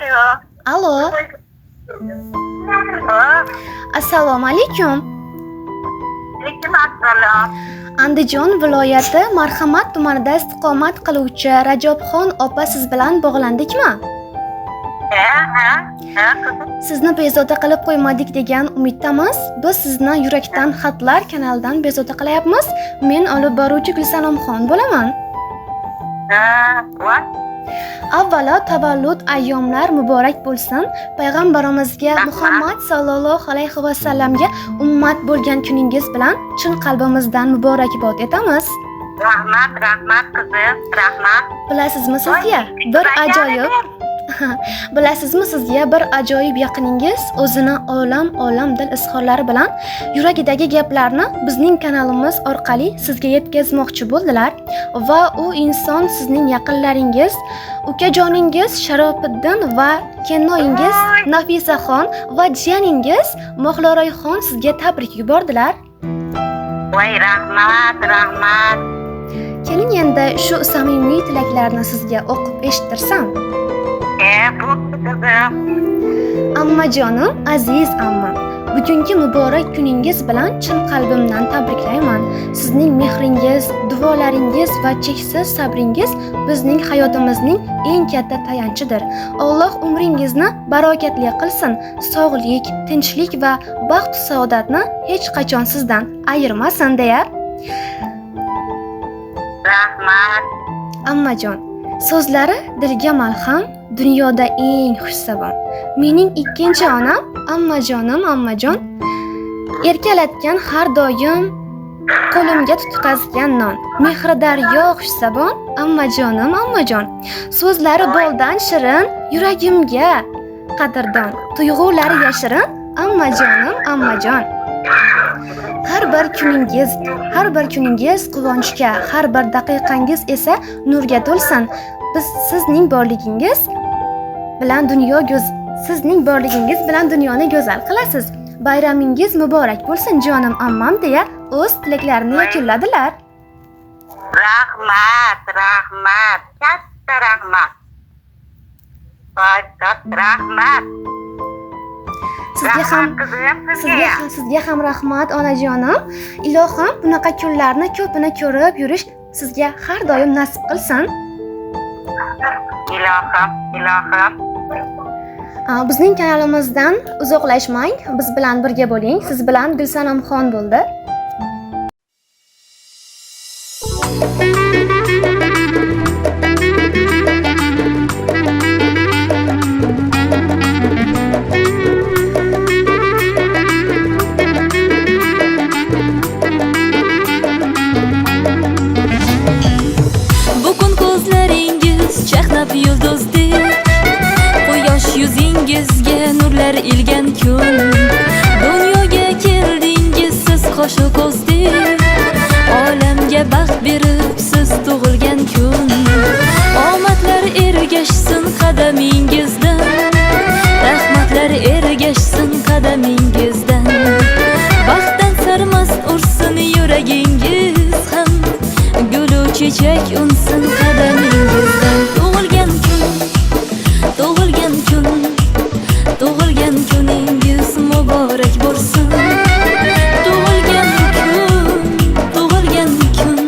Alo. Alo. Assalomu alaykum. Alaykum assalom. Andijon viloyati Marhamat tumanida istiqomat qiluvchi Rajobxon opa siz bilan bog'landikmi? Ha, ha, qizim. Sizni bezovta qilib qo'ymadik degan umiddamiz. Biz sizni Yurakdan xatlar kanalidan bezovta qilyapmiz. Men olib boruvchi Gulsanamxon bo'laman. Ha, voy. Avvalo tavallud ayyomlar muborak bo'lsin. Payg'ambarimizga Muhammad sallallohu alayhi va sallamga ummat bo'lgan kuningiz bilan chin qalbimizdan muborakbod etamiz. Rahmat, rahmat qizim, rahmat. Bilasizmi sizga bir ajoyib Bilasizmi sizga bir ajoyib yaqiningiz o'zini olam olam dil izhorlari bilan yuragidagi gaplarni bizning kanalimiz orqali sizga yetkazmoqchi bo'ldilar va u inson sizning yaqinlaringiz, ukajoningiz Sharofiddin va kennoyingiz Nafisaxon va jiyaningiz Mohloroyxon sizga tabrik yubordilar. Voy, rahmat, rahmat. Keling endi shu samimiy tilaklarni sizga o'qib eshittirsam. Bo'pti qizim. Ammajonim, aziz ammam, bugungi muborak kuningiz bilan chin qalbimdan tabriklayman. Sizning mehringiz, duolaringiz va cheksiz sabringiz bizning hayotimizning eng katta tayanchidir. Alloh umringizni barokatli qilsin, sog'lik, tinchlik va baxt saodatni hech qachon sizdan ayirmasin deya. Rahmat. Ammajon, so'zlari dilga malham, dunyoda eng xushsabon. Mening ikkinchi onam, ammajonim, ammajon, erkalatgan har doim qo'limga tutqazgan non. Mehri daryo xushsabon, ammajonim, ammajon. So'zlari boldan shirin, yuragimga qadrdon. Tuyg'ulari yashirin, ammajonim, ammajon. Har bir kuningiz, har bir kuningiz quvonchga, har bir daqiqangiz esa nurga to'lsin. Biz sizning borligingiz bilan dunyo sizning borligingiz bilan dunyoni go'zal qilasiz. Bayramingiz muborak bo'lsin jonim ammam deya o'z tilaklarini yakunladilar. Rahmat, rahmat. Katta rahmat. Voy, katta rahmat. Sizga ham sizga ham rahmat onajonim. Ilohim bunaqa kunlarni ko'pini ko'rib yurish sizga har doim nasib qilsin. Ilohim, ilohim. Bizning kanalimizdan uzoqlashmang, biz bilan birga bo'ling. Siz bilan Gulsanamxon bo'ldi. Bugun ko'zlaringiz chaqnab yulduzdek, quyosh yuzingizga nurlar ilgan kun. Dunyoga keldingiz siz qoshu ko'zdek, olamga baxt berib siz tug'ilgan kun. Omadlar ergashsin qadamingizdan, rahmatlar ergashsin qadamingizdan. Baxtdan sarmast ursin yuragingiz ham, gulu chechak unsin qadamingizdan. Tug'ilgan kun, tug'ilgan kun, tug'ilgan kuningiz muborak bo'lsin. Tug'ilgan kun, tug'ilgan kun,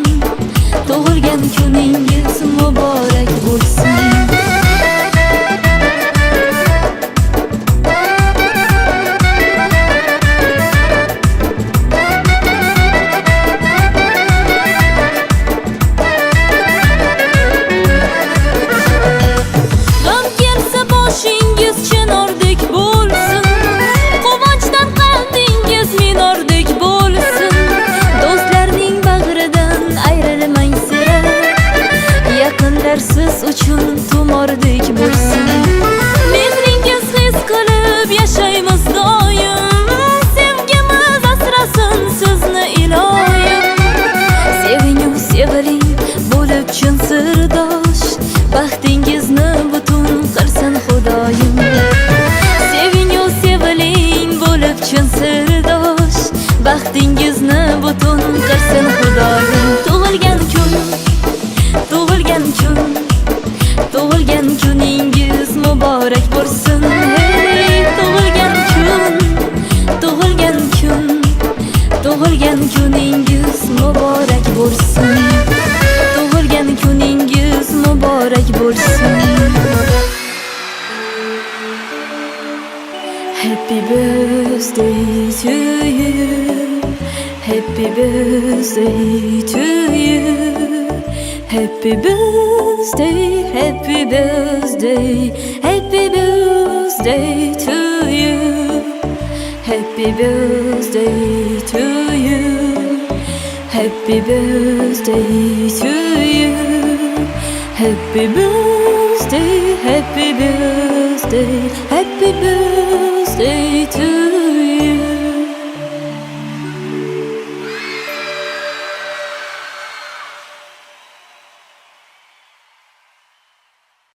tug'ilgan kuningiz muborak bo'lsin. G'am kelsa boshingiz chinordek bo'lsin, quvonchdan qalbingiz minordek bo'lsin. Do'stlarning bag'ridan ayrilmang sira, yaqinlar siz uchun tumordek bo'lsin. Mehringiz his qilib yashaymiz doim, sevgimiz asrasin sizni iloyim. Sevingu seviling bo'lib chin sirdosh, baxtingizni butun qilsin Xudoyim. Sevingu seviling bo'lib chin sirdosh, baxtingizni butun qilsin Xudoyim. Tug'ilgan kun, tug'ilgan kun, tug'ilgan kuning Happy birthday to you. Happy birthday to you. Happy birthday, happy birthday, happy birthday to you. Happy birthday to you. Happy birthday to you. Happy birthday, happy birthday, happy birthday to